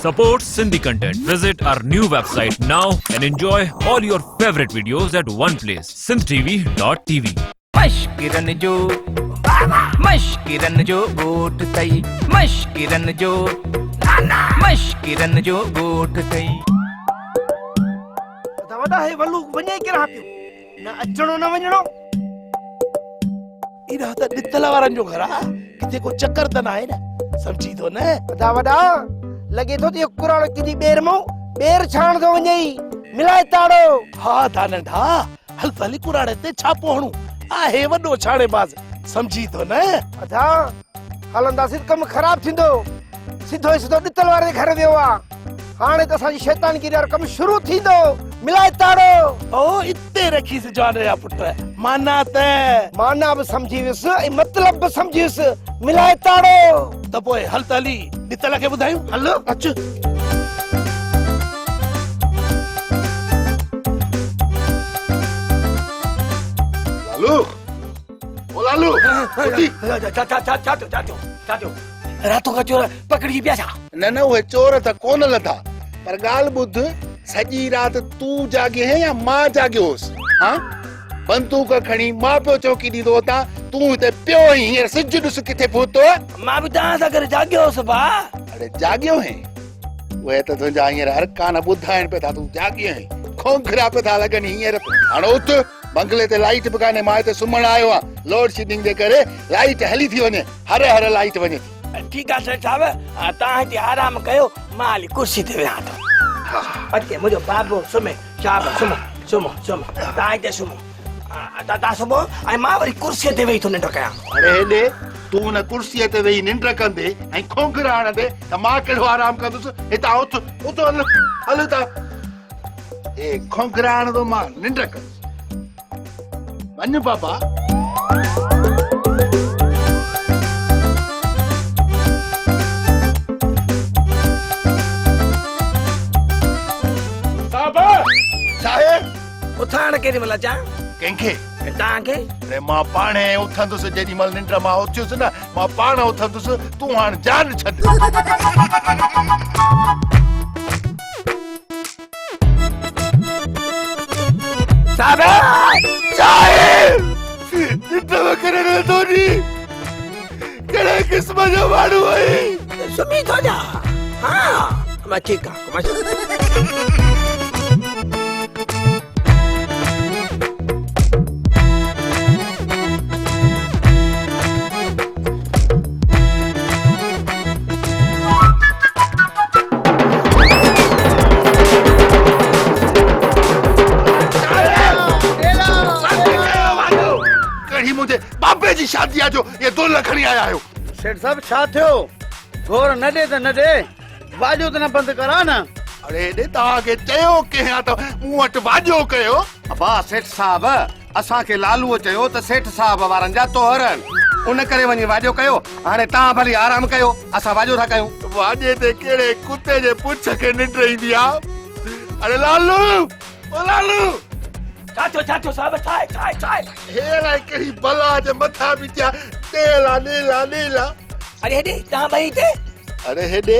Support Sindhi content. Visit our new website now and enjoy all your favorite videos at one place. sindhtv.tv. مشڪرن جو مشڪرن جو ڳوٺ اٿئي مشڪرن جو مشڪرن جو ڳوٺ اٿئي. ادا وڏا هي ولو وڃي ڪيڏانهن پيو نه اچڻو نه وڃڻو. ايڏا ته ڏتل وارن جو گهر آ ڪٿي ڪو چڪر ته ناهي نه سمجهي ٿو نه. ادا وڏا لڳي ٿو ته اهو ڪراڙو ڪنهن ٻير مون ٻير ڇاڻ ٿو وڃئي ملائي تاڙو. ها ادا ننڍا هل ته هلي ڪراڙي تي ڇاپو هڻون آهي وڏو ڇاڻي باز سمجهي ٿو نه. ادا هلنداسين ته ڪم خراب ٿيندو سڌو ئي سڌو ڏتل واري جي گهر ويو آ هاڻي ته اسان جي شيطانگيري وارو ڪم شروع ٿيندو ملائي تاڙو. او اتي رکيس جوان جا پٽ معنيٰ ته. معنيٰ به سمجهي ويس ۽ مطلب به سمجهي ويس ملائي تاڙو. ته پوء هل ته هلي ڏتل کي ٻڌايون هل اچ. لالو او لالو اٿي. ڇا ڇا ڇا ڇا ٿيو ڇا ٿيو ڇا ٿيو راتو کان چور پڪڙجي پيا ڇا؟ نه نه اهي چور ته ڪونه لڌا پر ڳالهه ٻڌ سڄي رات تون جاڳي هين يا مان جاڳيو هوس ها بندوق کڻي مان پيو چوڪي ڏيندو هتان تون هتي پيو هين هينئر سج ڏس ڪٿي پهتو. مان به توهان سان گڏ جاڳيو هوس ڀاء. اڙي جاڳيو هين اهي ته تنهنجا هينئر ارڪان ٻڌائين پيا ٿا تون جاڳيو هين کونگهرا پيا ٿا لڳن هينئر هاڻ اٿ بنگلي تي لائيٽ به ڪانهي مان هتي سمهڻ آيو آهيان لوڊ شيڊنگ جي ڪري لائيٽ هلي ٿي وڃي هر هر لائيٽ وڃي ٿي. ٺيڪ آ سيٺ صاحب توهان هتي آرام ڪيو مان هلي ڪرسي تي ويهان ٿو. اچي منهنجو بابو سمهي شابس سمهو سمهو سمهو توهان هتي سمهو توهان سمهو ۽ مان وري ڪرسي تي ويهي ٿو ننڊ ڪيان. اڙي هيڏي تون ان ڪرسي تي ويهي ننڊ ڪندي ۽ کونگهرا هڻندي ته مان ڪهڙو آرام ڪندس هتان اٿ اٿ هل هل هتان. اي کونگهرا هڻندو مان ننڊ ڪندس. وڃ بابا. صاحب! ڇا آهي؟ اٿارڻ ڪيڏي مهل اچان؟ ڪنهن کي؟ توهان کي. اڙي مان پاڻهي اٿندس جيڏي مهل ننڊ مان اٿيس نه مان پاڻ اٿندس تون هاڻ جان ڇڏ. صاحب! ڇا آهي؟ ننڊ ۾ ڪري نٿو ڏي. ڪهڙي قسم جو ماڻهو آهين؟ سمهي ٿو جا. ها مان ٺيڪ آ. ڪهڙي منهنجي بابي جي شادي آ جو اهي دول کڻي آيا آهيو. سيٺ صاحب ڇا ٿيو؟ گهور نه ڏي ته نه ڏي، واڄو ته نه بند ڪراء نه. اڙي هيڏي توهان کي چيو ڪنهن آ ته مون وٽ واڄو ڪيو. ابا سيٺ صاحب اسان کي لالوء چيو ته سيٺ صاحب وارن جا طوهر آهن، ان ڪري وڃي واڄو ڪيو. هاڻي توهان ڀلي آرام ڪيو، اسان واڄو ٿا ڪيون. واڄي تي ڪهڙي ڪتي جي پڇ کي ننڊ ايندي آ. اڙي لالو! او لالو! ڇا ٿيو، ڇا ٿيو صاحب، ڇا آهي، ڇا آهي، ڇا آهي؟ هي الائي ڪهڙي بلا جي مٿان بيٺي آ، ڏيلا ڏيلا ڏيلا. اڙي هيڏي، توهان ٻئي هتي؟ اڙي هيڏي،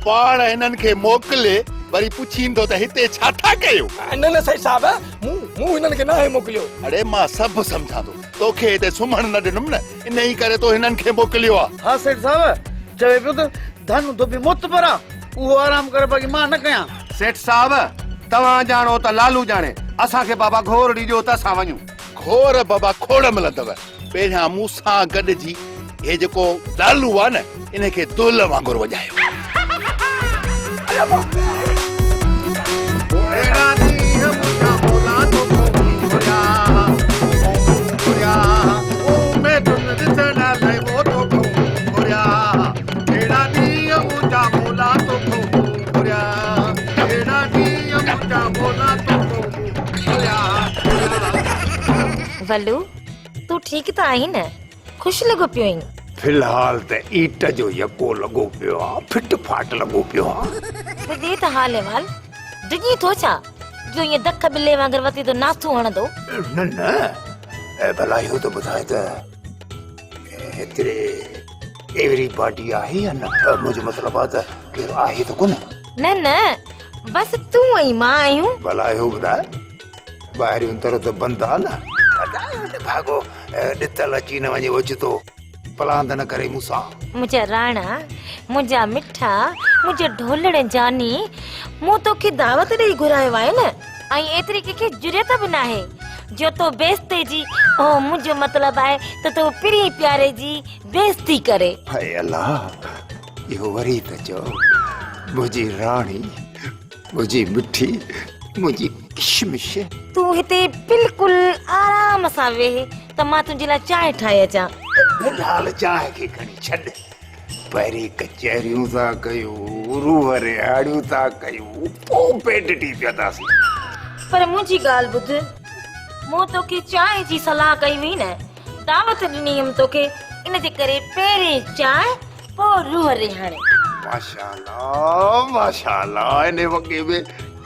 پاڻ هنن کي موڪلي وري پڇين ٿو ته هتي ڇا ٿا ڪيو؟ نه نه سيد صاحب، مون مون هنن کي ناهي موڪليو. اڙي مان سڀ سمجهان ٿو، توکي هتي سمهڻ نه ڏنم نه، انهي ڪري تو هنن کي موڪليو آ. ها سيٺ صاحب، چوي پيو ته ڌن ڌوٻي معتبر آ، اهو آرام ڪري باقي مان نه ڪيان. سيٺ صاحب، توهان ڄاڻو ته لالو ڄاڻي، اسان کي بابا گهور ڏجو ته اسان وڃون. گهور بابا کوڙ ملندو. پهريان مون سان گڏجي هي جيڪو لالو آ نه ان کي دهل وانگر وڄايو. ولو تون ٺيڪ ته آهين نه؟ خوش لڳو پيو آهين. في الحال ته ايٽ جو يڪو لڳو پيو آ، ڦٽ ڦاٽ لڳو پيو آ. ته ڏي ته حال احوال، ڊڄين ٿو ڇا جو ائين دک ٻلي وانگر وتي ٿو ناٿون هڻندو؟ نه نه، ڀلا اهو ته ٻڌاء ته هيتري ايوري باڊي آهي يا نه؟ منهنجو مطلب آهي ته ڪير آهي ته ڪونه؟ نه نه بس تون ۽ مان آهيون. ڀلا اهو ٻڌاء ٻاهريون در ته بند آ نه؟ ڀاڳو ڏتل اچي نه وڃي اوچتو پلاند نه ڪري مون سان. منهنجا راڻا، منهنجا مٺا، منهنجا ڍولڻ جاني، مون توکي دعوت ڏئي گهرايو آهي نه؟ ۽ ايتري ڪنهن کي جرئت به ناهي جو تو بيستي جي، اوه منهنجو مطلب آهي ته تو پرين پياري جي بيستي ڪري. هاء الله، اهو وري ته چئو، منهنجي راڻي، منهنجي مٺي، منهنجي ڪشمش. تون هتي بلڪل آرام سان ويهه ته مان تنهنجي لاء چانهه ٺاهي اچان. في الحال چانهه کي کڻي ڇڏ. پهرين ڪچهريون ٿا ڪيون، روح رهاڻيون ٿا ڪيون، پوء پيٽ ٽي پيئنداسين. پر منهنجي ڳالهه ٻڌ، مون توکي چانهه جي صلاح ڪئي هئي نه، دعوت ڏني هيم توکي، ان جي ڪري پهرين چانهه پوء روح رهاڻي. ماشاءالله ماشاءالله انهي وڳي ۾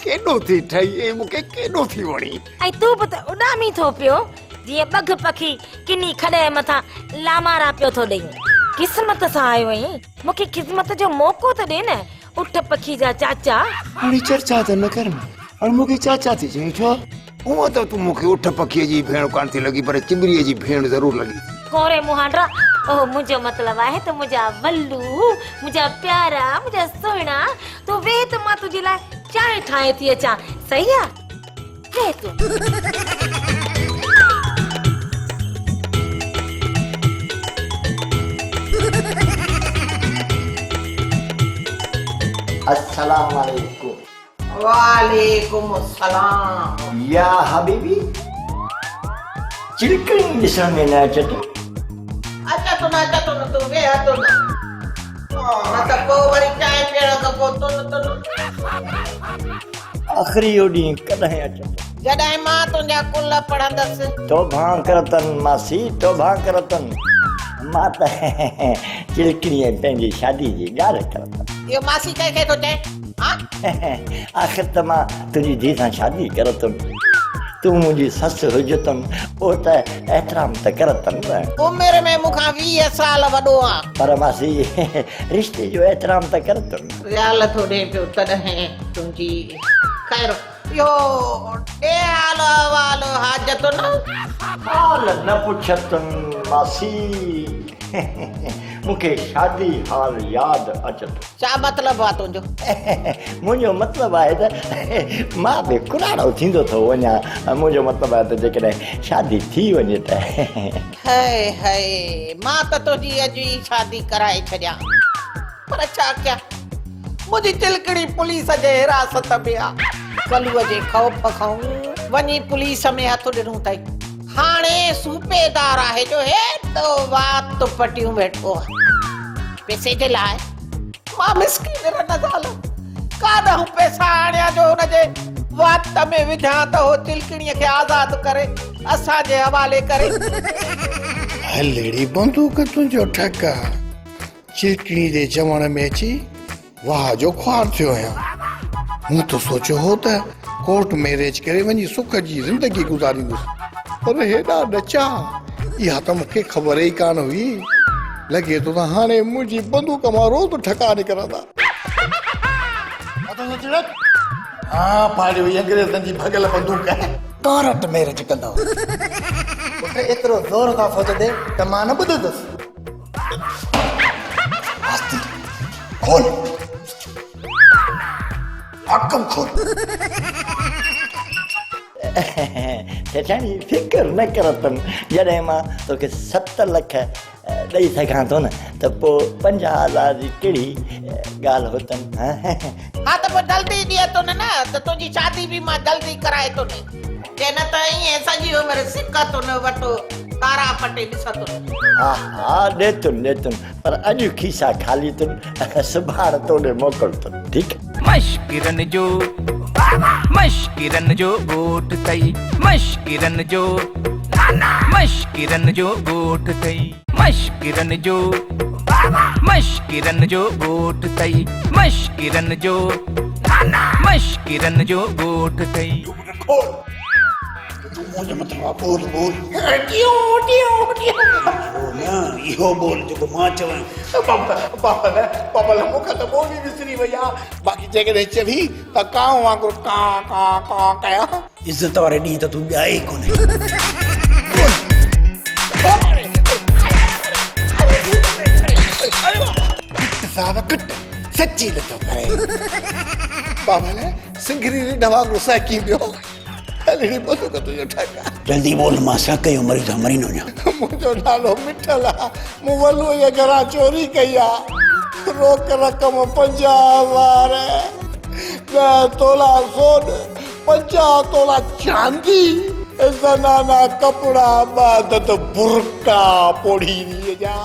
ڪيڏو ٿي ٺهي ۽ مون کي ڪيڏو ٿي وڻي. ۽ تون به ته اڏامين ٿو پيو. جيئن ٻگهه پکي ڪني کڏهه مٿان لامارا پيو ٿو ڏئين. قسمت سان آيو آهين، مون کي خدمت جو موقعو ته ڏي نه، اٺ پکي جا چاچا. هاڻي چرچا ته نه ڪر نه، هاڻي مون کي چاچا ٿي چئين ڇو؟ هونء ته تون مون کي اٺ پکيء جي ڀيڻ ڪانه ٿي لڳين، پر چٻريء جي ڀيڻ ضرور لڳين ٿي. ڪوري مهانڊا، اوهه منهنجو مطلب آهي ته منهنجا ولو، منهنجا پيارا، منهنجا سهڻا، تون ويهه ته مان تنهنجي لاء چانهه ٺاهي ٿي اچان، صحيح آ؟ السلام عليڪم. وعليڪم السلام. يا حبيبي چلڪڻي ڏسڻ ۾ نه اچي ٿو. اچ تون اچ تون تون ويهه تون نه ته پوء وري چانهه پيئڻ کان پوء تون تون. آخر اهو ڏينهن ڪڏهن اچندو؟ جڏهن مان تنهنجا قل پڙهندس. توبهان ڪرتن ماسي توبهان ڪرتن. مان ته چلڪڻي ۽ پنهنجي شادي جي ڳالهه ڪرتن. اهو ماسي ڪنهن کي ٿو چئين؟ ها؟ آخر ته مان تنهنجي ڌيء سان شادي ڪرتن. تون منهنجي سس هجتن پوء ته احترام ته ڪرتن نه. عمر ۾ مون کان 20 سال وڏو آن. پر ماسي رشتي جو احترام ته ڪرتن. ريال ٿو ڏئين پيو تڏهن تنهنجي خير اهو ڏي حال احوال حاجتن. حال نه پڇتن ماسي مون کي شادي حال ياد اچتو. ڇا مطلب آ تنهنجو؟ منهنجو مطلب آهي ته مان به ڪراڙو ٿيندو ٿو وڃان منهنجو مطلب آهي ته جيڪڏهن شادي ٿي وڃي ته. هئي هئي مان ته تنهنجي اڄ ئي شادي ڪرائي ڇڏيان. پر ڇا ڪيان، منهنجي چلڪڻي پوليس جي حراست ۾ آ. ڪلوء جي خوف کان وڃي پوليس ۾ هٿ ڏنو اٿئي. هاڻي صوبيدار آهي جو هيڏو وات پٽيون ويٺو آ. پئسي جي لاء مان مسڪين رن زال ڪاڏانهن پئسا آڻيان جو هن جي وات ۾ وجهان ته هو چلڪڻيء کي آزاد ڪري اسان جي حوالي ڪري. هلڙي بندوق تنهنجو ٺڪ آ. چلڪڻي جي چوڻ ۾ اچي واهه جو خوار ٿيو آهيان. مون ته سوچيو هو ته ڪورٽ ميريج ڪري وڃي سک جي زندگي گذاريندس پر هيڏا ڏچا اها ته مون کي خبر ئي ڪانه هئي. لڳي ٿو ته هاڻي منهنجي بندوق مان روز ٺڪا نڪرندا. ها ڦاڙي وئي انگريزن جي ڀڳل بندوق. ڪورٽ ميريج ڪندؤ. پٽ ايترو زور سان سوچندين ته مان نه ٻڌندس. آستي کول حڪم کول. سيٺياڻي فڪر نه ڪر تون جڏهن مان توکي 7 لک ڏئي سگهان ٿو نه ته پوء 50 هزار جي ڪهڙي ڳالهه هتن. ها ته پوء جلدي ڏي تون نه ته تنهنجي شادي به مان جلدي ڪرائي تون. چي نه ته ائين سڄي عمر سڪ تون وٽ تارا پٽي ڏسندس. ها ها ڏيتن ڏيتن پر اڄ کيسا خالي تن سڀاڻ تو ڏي موڪلتن ٺيڪ. مشڪرن جو مشڪرن جو ڳوٺ ٿئي مشڪرن جو مشڪرن جو ڳوٺ ٿئي مشڪرن جو مشڪرن جو ڳوٺ ٿئي مشڪرن جو مشڪرن جو ڳوٺ ٿئي. کول. तूं मुंहिंजे मथां आहे, ॿोल ॿोल। टियूं टियूं टियूं। न, इहो ॿोल जेको मां चवां। बाबल बाबल मूंखे त ॿोली विसरी वई आहे, बाक़ी जेकॾहिं चवी त कांव वांगुरु कां कां कां कयां। इज़त वारे ॾींहुं त तूं ॼाए ई कोन्हे। कट साहब कट, सची नथो करे। बाबल सिंगरी रिढ वांगुरु सहकी पियो। हली बंदूक तुंहिंजो ठक। जल्दी ॿोल, मां सहक जो मरीज़ आहियां, मरी न वञा। मुंहिंजो नालो मिठल आहे, मूं वलूअ जे घरां चोरी कई आहे। रोक रक़म 50,000, 10 तोला सोन, 50 तोला चांदी, ज़नाना कपिड़ा, 2 अदद बुरका पोढ़ी जा।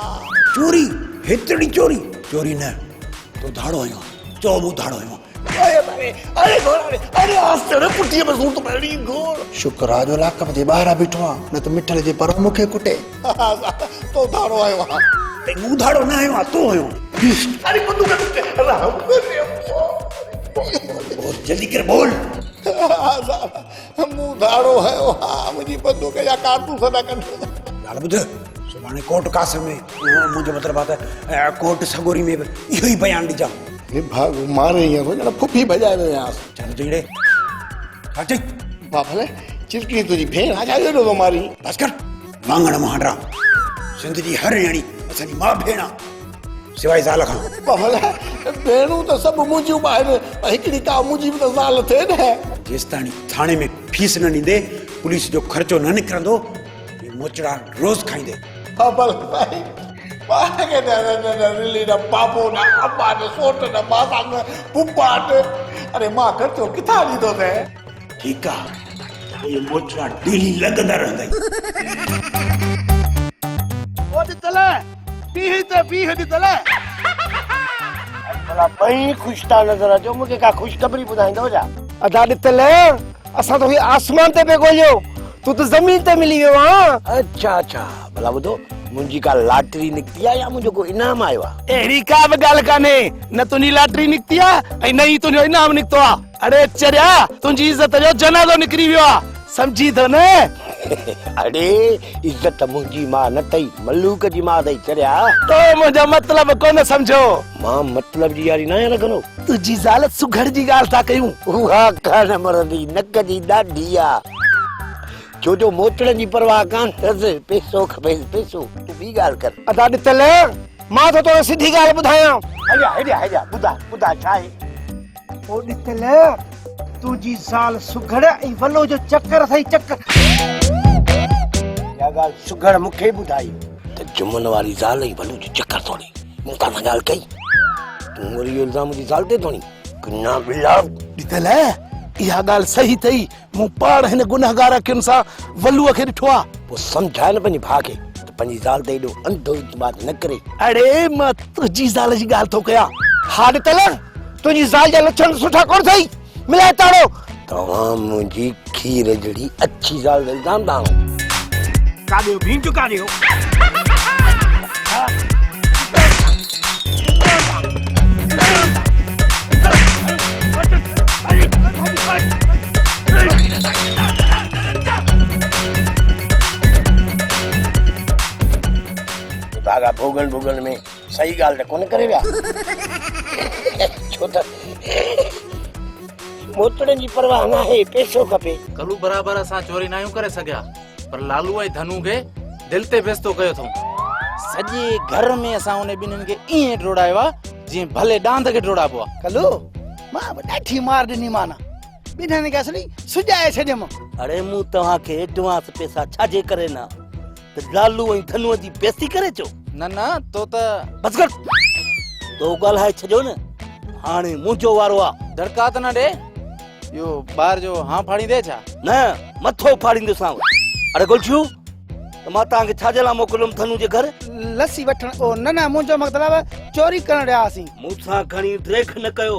चोरी? हेतिरी चोरी? चोरी न, तो धाड़ो हयो, चओ मूं धाड़ो हयो। अरे अरे अरे घोड़ा रे, अरे आस्ते रे, पुटीअ में सूट पड़ी घोड़। शुक्र आहे जो लाकअप जे ॿाहिरां बीठो आहियां, न त मिठल जे पर मूंखे कुटे। तो धाड़ो हयो आहे। मूं धाड़ो न हयो आहे, तूं हयो। अरे बंदूक राम बोल, जल्दी कर बोल। मूं धाड़ो हयो आहे, मुंहिंजी बंदूक जा कारतूस न कढो। ॻाल्हि ॿुध, सुभाणे कोर्ट कासिम में, मुंहिंजो मतिलबु आहे त कोर्ट सगोरी में बि इहो ई बयानु ॾिजां। हे भाग मारे ईअं थो ॼण फुफी भॼाए वियो आहियांसि। चल चई छा चई? बाबल चिलकणी तुंहिंजी भेण आहे छा एॾो थो मारी? बसि कर, वाङण मुहांडरा। सिंध जी हर न्याणी असांजी माउ भेण आहे, सिवाय ज़ाल खां। बाबल भेणूं त सभु मुंहिंजूं बि आहिनि, पर हिकिड़ी का मुंहिंजी बि त ज़ाल थिए न। जेसि थाणे में फीस न ॾींदे, पुलिस जो ख़र्चो न निकिरंदो, मोचड़ा रोज़ खाईंदे। बाबल साईं, पाण खे न न रिली न बाबो न अम्मा न सोट न मासा न पुपाट। अरे मां ख़र्चो किथां ॾींदोसे? ठीकु आहे, इहे मोचड़ा डेली लॻंदा रहंदा। ओ ॾितल, बीह त बीह ॾितल। भला ॿई ख़ुशि था नज़र अचो, मूंखे का ख़ुशख़बरी ॿुधाईंदो छा? अदा ॾितल, असां तोखे आसमान ते पे ॻोल्हियो, तूं त ज़मीन ते मिली वियो आहीं। अच्छा अच्छा, भला ॿुधो, मुंहिंजी का लाटरी निकिती आहे या मुंहिंजो को इनाम आयो आहे? अहिड़ी का बि ॻाल्हि कान्हे, न तुंहिंजी लाटरी निकिती आहे ऐं न ई तुंहिंजो इनाम निकितो आहे। अड़े चरिया, तुंहिंजी इज़त जो जनाज़ो निकिरी वियो आहे, सम्झी थो न? अड़े इज़त मुंहिंजी मां न अथई, मलूक जी मां अथई चरिया। तो मुंहिंजो मतिलबु कोन सम्झो। मां मतिलब जी यारी न आहियां रखंदो। तुंहिंजी ज़ाल सुघड़ जी ॻाल्हि था कयूं। उहा कान मरंदी, नक जी ॾाढी आहे, छो जो मोचड़नि जी परवाह कान अथसि, पैसो खपेसि पैसो। तूं ॿी ॻाल्हि कर। अदा ॾितल, मां थो तोखे सिधी ॻाल्हि ॿुधायां। हलिया हेॾे हलिया, ॿुधाए ॿुधाए छा आहे? ओ ॾितल, तुंहिंजी ज़ाल सुघड़ ऐं वलो जो चक्कर अथई, चक्कर। इहा ॻाल्हि सुघड़ मूंखे ॿुधाई त जुमन वारी ज़ाल ऐं वलो जो चक्कर थो हले। मूं तव्हां सां ॻाल्हि कई, तूं वरी इहो इल्ज़ाम मुंहिंजी ज़ाल ते थो हणी। किना बिला ॾितल, इहा ॻाल्हि सही अथई, मूं पाण हिन गुनहगार अखियुनि सां वलूअ खे ॾिठो आहे। पोइ सम्झाए न पंहिंजे भाउ खे त पंहिंजी ज़ाल ते एॾो अंधो इतबार न करे। अड़े मां तुंहिंजी ज़ाल जी ॻाल्हि थो कयां। हा ॾितल, तुंहिंजी ज़ाल जा लछण सुठा कोन अथई, मिलाए ताड़ो। तव्हां मुंहिंजी खीर जहिड़ी अच्छी ज़ाल ते इल्ज़ाम था हणो। काॾे भींजो काॾे? भागा भोगण भोगण में सही ॻाल्हि त कोन करे विया, छो त मोचड़नि जी परवाह न आहे, पैसो खपे। कलू बराबरि असां चोरी न आहियूं करे सघिया, पर लालू ऐं धनू खे दिलि ते बेस्तो कयो अथऊं। सॼे घर में असां उन ॿिन्हिनि खे ईअं ड्रोड़ायो आहे जीअं भले ॾांद खे ड्रोड़ाइबो आहे। कलू, मां बि ॾाढी मार ॾिनी माना, ॿिन्हिनि खे असली सुॼाए छॾियमि। अड़े मूं तव्हांखे एडवांस पैसा छाजे करे न त लालू ऐं धनूअ जी बेइज़ती करे चओ। न न, तो त बसि कर, तो ॻाल्हाए छॾियो न, हाणे मुंहिंजो वारो आहे। धड़का त न ॾे, इहो ॿार जो हा फाड़ींदे छा? न, मथो फाड़ींदोसांव। अरे गुलशू, त मां तव्हांखे छा जे लाइ मोकिलियुमि धनू जे घर? लस्सी वठण। ओ न न, मुंहिंजो मतिलबु चोरी करण विया हुआसीं। मूंसां घणी ड्रेख न कयो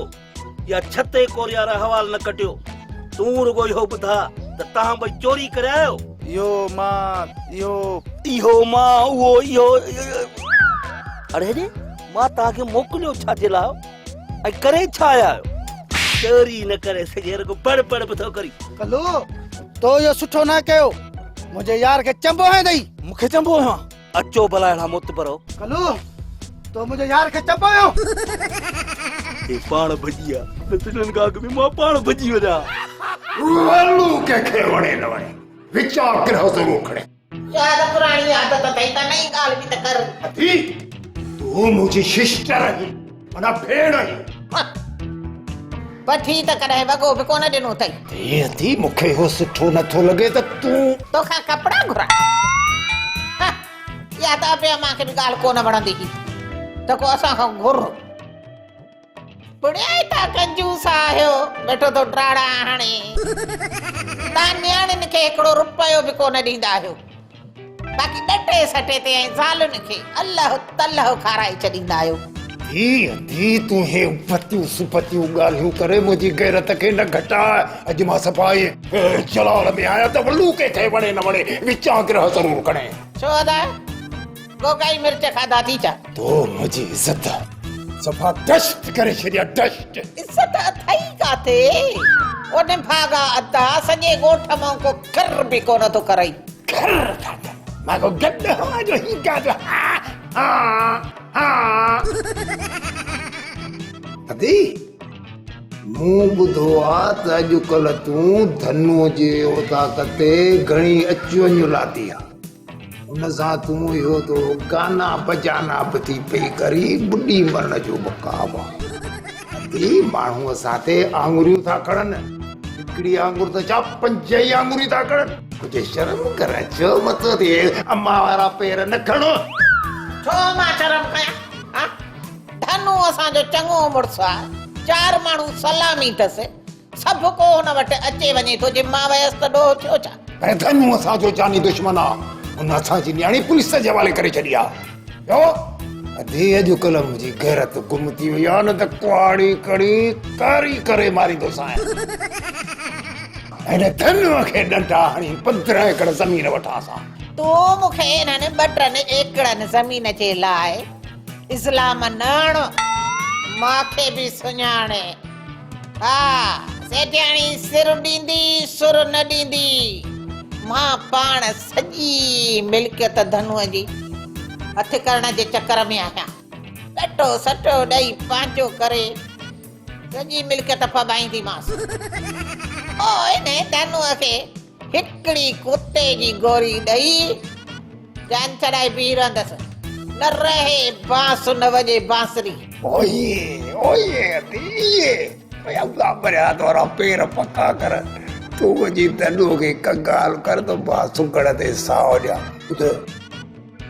या छते कोरियार हवाल न कटियो। तूं रुगो इहो ॿुधा त तव्हां ॿई चोरी करे आयो? इहो मां इहो इहो मां उहो इहो। अरे रे, मां तव्हांखे मोकिलियो छा जे लाइ ऐं करे छा आया आहियो? चोरी न करे सघे, रुगो पढ़ पढ़ बि थो करी। कलू, تو اهو سٺو نه ڪيو. منهنجي يار کي چنبو هنيو اٿئي. مون کي چنبو هنيو آ؟ اچو ڀلا اهڙا معتبرو. ڪلو، تو منهنجي يار کي چنبو هنيو. هي پاڻ ڀڄي آ، نه ته هنن کان اڳ ۾ مان پاڻ ڀڄي وڃان. ولو ڪنهن کي وڻي نه وڻي، ويچار گرهه ضرور کڻي. اها ته پراڻي عادت اٿئي ته نئين ڳالهه به ته ڪر. ادي، تون منهنجي سسٽر آهين، معنيٰ ڀيڻ آهين. وٺي ته ڪڏهن وڳو به ڪونه ڏنو اٿئي. ادي، ادي، مون کي اهو سٺو نه ٿو لڳي ته تون. توکان ڪپڙا گهران. اها ته ابي امان کي به ڳالهه ڪونه وڻندي هئي ته ڪو اسان کان گهر. پڙيائي تان ڪنجوس آهيو، ويٺو ٿو ڊاڙا هڻي. تان نياڻين کي هڪڙو رپيو به ڪونه ڏيندا آهيو. باقي ڏٽي سٽي تي ۽ زالن کي الله تلهه کارائي ڇڏيندا آهيو. ڌي ڌي تون هي ابتيون سبتيون ڳالهيون ڪري منهنجي غيرت کي نه گهٽاء. اڄ مان صفا ائين جلال ۾ آهيان ته ولو ڪنهن کي وڻي نه وڻي وچان گرهه ضرور کڻي. ڇو ادا؟ گوگائي مرچ کاڌا ٿي ڇا؟ تو منهنجي عزت صفا ڊسٽ ڪري ڇڏي آ ڊسٽ. عزت اٿئي ڪاٿي؟ او نڀاڳا ادا سڄي ڳوٺ مان ڪو کر به ڪونه ٿو ڪرئي. کر ٿا ڪن مان ڪو گڏ هئان جو هي ڪا جو ها ها ها. ادي مون ٻڌو آ ته اڄڪلهه تون ڌنو جي اوطاق تي گهڻي اچ وڃ لاتي آ. ان سان تون اهو تو گانا بجانا به ٿي پئي ڪرين، ٻڏي مرڻ جو به ڪاب آ. ادي ماڻهو اسان تي آڱريون ٿا کڻن، هڪڙي آڱر ته ڇا پنج ئي آڱريون ٿا کڻن. ڪجهه شرم ڪر، ڇو مٿو ٿي امان وارا پير نه کڻو. ڇو مان شرم ڪيان؟ ها ڌنو اسان جو چڱو مڙس آ، چار ماڻهو سلامي اٿس. سڀ ڪو هن وٽ اچي وڃي ٿو، جي مان ويس ته ڏوهه ٿيو ڇا؟ پر ڌنو اسان جو جاني دشمن آ، هن اسان جي نياڻي پوليس جي حوالي ڪري ڇڏي آ. ٻيو ادي اڄڪلهه منهنجي غيرت گم ٿي وئي آ، نه ته ڪهاڙي کڻي ڪاري ڪري ماريندوسانء. هن ڌنوء کي ڏنڊا هڻي 15 ايڪڙ زمين وٺانس ها. تون مون کي انهن ٻه ٽن ايڪڙن زمين جي لاء اسلام نه آڻ، مان کي به سڃاڻ. ها، سيٺياڻي سر ڏيندي سر نه ڏيندي. مان پاڻ سڄي ملڪيت ڌنوء جي هٿ ڪرڻ جي چڪر ۾ آهيان. ڏٽو سٽو ڏئي پنهنجو ڪري سڄي ملڪيت ڦٻائينديمانس. پوء انهيء ڌنوء کي هڪڙي ڪتي جي گوري ڏئي جان ڇڏائي بيهي رهندس. نه رهي بانس نه وڄي بانسري. اوئي اوئي ادي اي الله مريا تورا پير پڪا ڪر تون وڃي ڌنو کي ڪنگال ڪر ته مان سگهڙ تي ساهه ڏيان. ٻڌ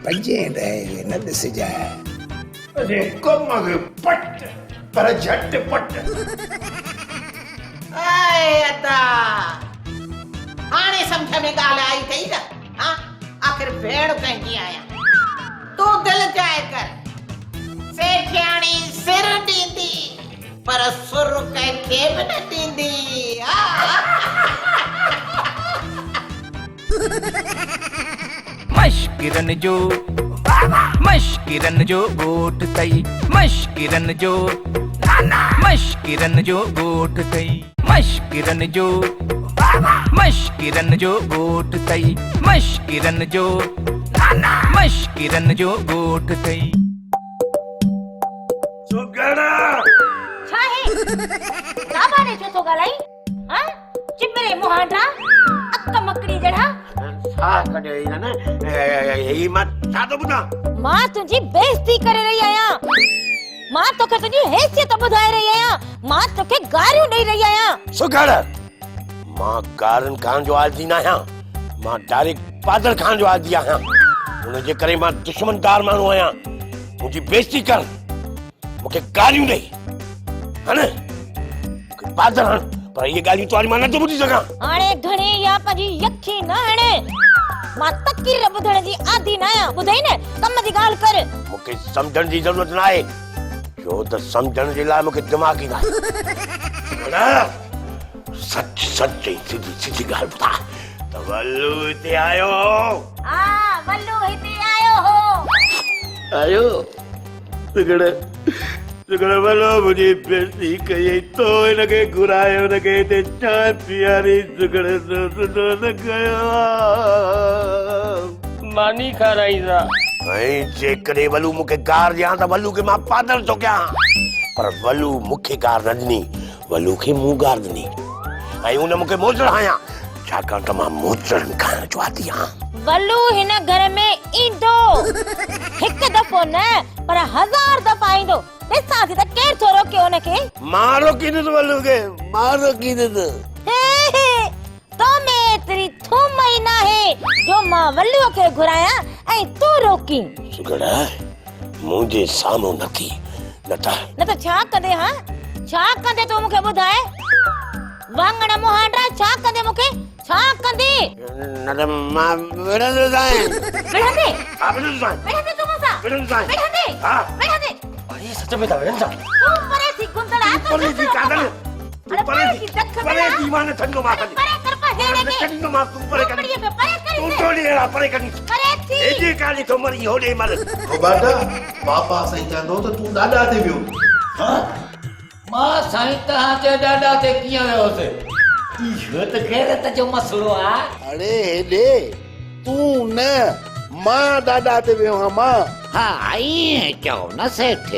پنجين ڏهين کي نه ڏسجانء. اري ڪم کي پٽ پر جهٽ پٽ. اي ادا هاڻي سمجهه ۾ ڳالهه آئي اٿئي نه ها آخر ڀيڻ ڪنهن جي آهيان تون دل جاء ڪر سيٺياڻي سر ڏيندي پر سر ڪنهن کي به نه ڏيندي ها. مشڪرن جو مشڪرن جو ڳوٺ اٿئي مشڪرن جو مشڪرن جو ڳوٺ اٿئي مشڪرن جو مشڪرن جو ڳوٺ اٿئي مشڪرن جو مشڪرن جو ڳوٺ اٿئي. سگهڙ! ڇا هي؟ ڪابا ڏي ڇو ٿو ڳالهائين؟ ها؟ چٻري مهانڊا، اڪ مڪڙي جهڙا. ساهه ڪڍيو ئي نه، هي مان ڇا ٿو ٻڌان؟ مان تنهنجي بيعزتي ڪري رهي آهيان. مان توکي تنهنجي حيثيت ٻڌائي رهي آهيان. مان توکي گاريون ڏئي رهي آهيان. سگهڙ! مان گارين کائڻ جو عادي ناهيان. مان ڊائريڪٽ پادر کائڻ جو عادي آهيان. ان جي ڪري مان دشمن دار ماڻهو آهيان. منهنجي بيعزتي ڪر، مون کي گاريون ڏئي، ها نه؟ مون کي پادر هڻ، پر اهي ڳالهيون توهان مان نٿو ٻڌي سگهان. هاڻي گهڻي اها پنهنجي يکي نه هڻ. مان تقرير ٻڌڻ جي عادي نه آهيان. ٻڌئي نه؟ ڪم جي ڳالهه ڪر. مون کي سمجهڻ جي ضرورت نه آهي، ڇو ته سمجهڻ جي لاء مون کي دماغ ئي ناهي. نه، سچ سچ ۽ سڌي سڌي ڳالهه ٻڌاء ته ولو هتي آيو هو؟ ها، ولو هتي آيو هو. آيو؟ سگهڙ، سگهڙ ولو منهنجي بيعزتي ڪئي ۽ تو هن کي گهرائي هن کي هتي چانهه پياري سگهڙ تو سٺو نه ڪيو آ. ماني کارائيندا. ۽ جيڪڏهن ولو مون کي گار ڏيان ته ولو کي مان پادر ٿو ڪيان. پر ولو مون کي گار نه ڏني، ولو کي مون گار ڏني ۽ هن مون کي موچڙ هنيا، ڇاڪاڻ ته مان موچڙن کائڻ جو عادي آهيان. ولو هن گهر ۾ ايندو. هڪ دفعو نه پر هزار دفعا ايندو. ڏسان ٿي ته ڪير ٿو روڪي هن کي. مان روڪيندس ولو کي، مان روڪيندس. هي هي، تو ۾ ايتري ٿوم ئي ناهي جو مان ولوء کي گهرايان ۽ تون روڪين. سگهڙ، منهنجي سامهون نه ٿي، نه ته. نه ته ڇا ڪندين ها؟ ڇا ڪندين تون مون کي ٻڌاء؟ واڱڻ مهانڊا ڇا ڪندين مون کي؟ ڇا ڪندين؟ نه ته مان وڙهندوسانء. وڙهندين؟ ها وڙهندوسانء. وڙهندين تون مون سان؟ وڙهندوسانء. وڙهندين؟ ها. وڙهندين؟ اڙي سچ ۾ ٿا وڙهن ڇا؟ تون پري ٿي گندڙا تون پري ٿي ڪاڳل. تون پري ٿي. پري ٿي مان نه ڇڏيندومانس اڄ. پري ڪر پر هيڙي کي. نه ڇڏيندومانس تون پري ڪر. پري ڪر. تون ٽولي اهڙا پري ڪر. پري ٿي. هيڏي ڪالي ٿو مرين هوڏي مر. او باٽا، بابا سائين چوندو ته تون ڏاڏا تي ويو. ها؟ مان سائين توهان جي ڏاڏا تي ڪيئن ويو هوس؟ اهو ته غيرت جو مسئلو آ. اڙي هيڏي تون نه مان ڏاڏا تي ويو هان مان. ها ائين چئو نه سيٺ.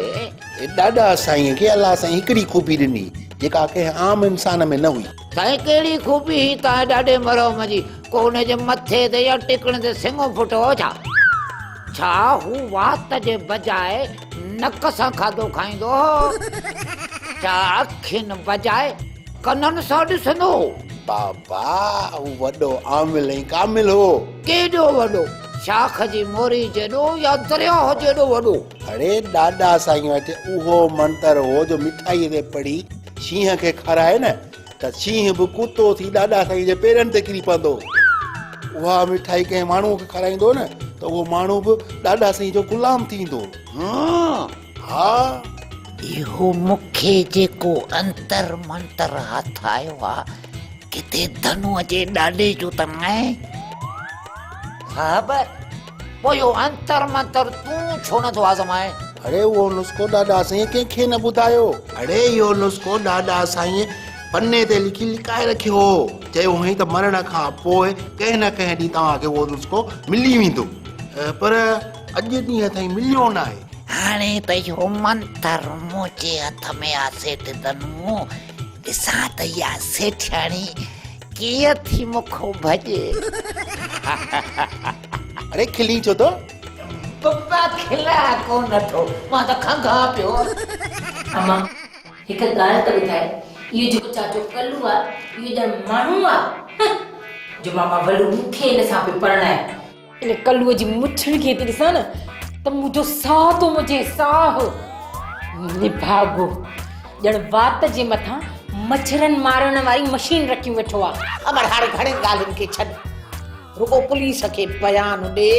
ڏاڏا سائين کي الله سائين هڪڙي خوبي ڏني جيڪا ڪنهن عام انسان ۾ نه هئي. سائين ڪهڙي خوبي هئي توهان ڏاڏي مرحوم جي؟ ڪو ان جي مٿي تي يا ٽڪڻ تي سڱو ڦٽو هو ڇا؟ ڇا هو وات جي بجاء نڪ سان کاڌو کائيندو هو؟ ڇا اکين بجاء ڪنن سان ڏسندو هو؟ بابا هو وڏو عامل ۽ ڪامل هو. ڪيڏو وڏو؟ شاخ جي موري جيڏو يا درياهه جيڏو وڏو؟ اڙي ڏاڏا سائين وٽ اهو منتر هو جو مٺائيء تي پڙهي شينهن کي کارائي نه ته شينهن به ڪتو ٿي ڏاڏا سائين جي پيرن تي ڪري پوندو. اها مٺائي ڪنهن ماڻهوء کي کارائيندو نه ته اهو ماڻهو به ڏاڏا سائين جو غلام ٿيندو. ها. اهو مون کي جيڪو انتر منتر هٿ آيو آ، ڪٿي ڌنوء جي ڏاڏي جو ته ناهي؟ صاحب، پوء اهو انتر منتر تون ڇو نه ٿو آزمائين؟ اڙي اهو نسخو ڏاڏا سائينء ڪنهن کي نه ٻڌايو. اڙي اهو نسخو ڏاڏا سائينء پني تي لکي لڪائي رکيو هو. چيو هئائين ته مرڻ کان پوء ڪنهن نه ڪنهن ڏينهن توهان کي اهو نسخو ملي ويندو. پر اڄ ڏينهن تائين مليو ناهي. هاڻي ته اهو منتر منهنجي هٿ ۾ آ سيٺ ڌنو. ڏسان ته اها سيٺياڻي ڪيئن ٿي مون کان ڀڄي. اڙي کلين ڇو ٿو؟ بابا کلان ڪونه ٿو، مان ته کنگهان پيو. امان هڪ ڳالهه ته ٻڌاء، اهو جيڪو چاچو ڪلو آ، اهو ڄڻ ماڻهو آ؟ هه! جو ماما ولو مون کي هن سان پيو پرڻائي. ان ڪلوء جي مڇن کي ٿي ڏسان نه ته منهنجو ساهه ٿو منجهي، ساهه. نڀاڳو ڄڻ وات جي مٿان مڇرن مارڻ واري مشين رکيون ويٺو آ. امڙ هاڻي گهڻين ڳالهين کي ڇڏ. رڳو پوليس کي بيان ڏي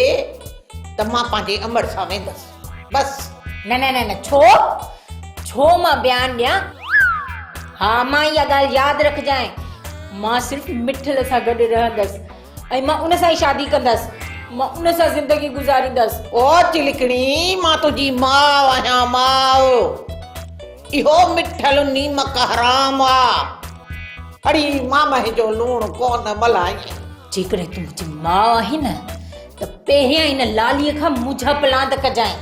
ته مان پنهنجي امڙ سان ويندس. بس. نه نه نه نه ڇو؟ ڇو مان بيان ڏيان؟ ها امان اها ڳالهه ياد رکجانء مان صرف مٺل سان گڏ رهندس ۽ مان ان سان ئي شادي ڪندس. مان ان سان زندگي گذاريندس. او چلڪڻي مان تنهنجي ماء آهيان ماء. اهو مٺل نيمڪ حرام آ. اڙي مان منهنجو لوڻ ڪونه ملهائين. جيڪڏهن تون منهنجي ماء آهين نه ته پهريان ان لاليء کان منهنجا پلاند ڪجانء.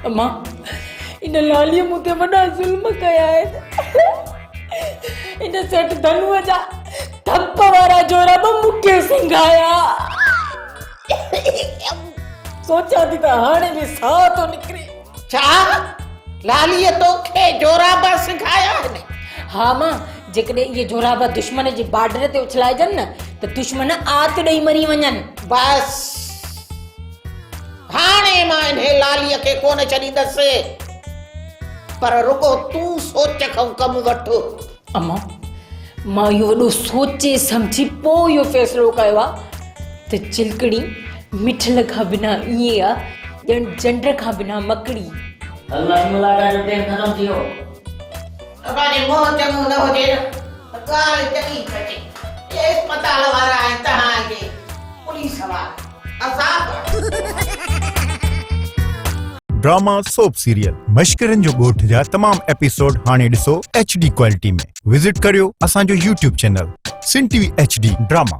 امان، ان لاليء مون تي وڏا ظلم ڪيا آهن. ان سيٺ ڌنوء جا ڌپ وارا جوراب مون کي سنگهايا. سوچان ٿي ته هاڻي به ساهه ٿو نڪري. ڇا؟ لاليء توکي جوراب سنگهايا آهن؟ ها امان، جيڪڏهن اهي جوراب دشمن جي بارڊر تي اڇلائجن نه ته دشمن آت ڏئي مري وڃن. بس! هاڻي مان انهيء لاليء کي ڪونه ڇڏيندس. پر رڳو تون سوچ کان ڪم وٺ. امان، مان اهو وڏو سوچي سمجهي پوء اهو فيصلو ڪيو آ ته چلڪڻي مٺل کان بنا ائين آ ڄڻ جنڊ کان بنا مڪڙي. هل ماهي ملاقات جو ٽيم ختم ٿي ويو. ابا جي منهن چڱو نه هجي نه ته ڳالهه چڱي ڪجي. اهي اسپتال وارا ۽ توهان جي پوليس وارا عذاب آهن. ڊراما سوپ سيريل مشڪرن جو ڳوٺ جا تمام ايپيسوڊ هاڻي ڏسو ايڇ ڊي ڪوالٽي ۾ وزٽ ڪريو اسان جو YouTube channel Sindh T V H D drama.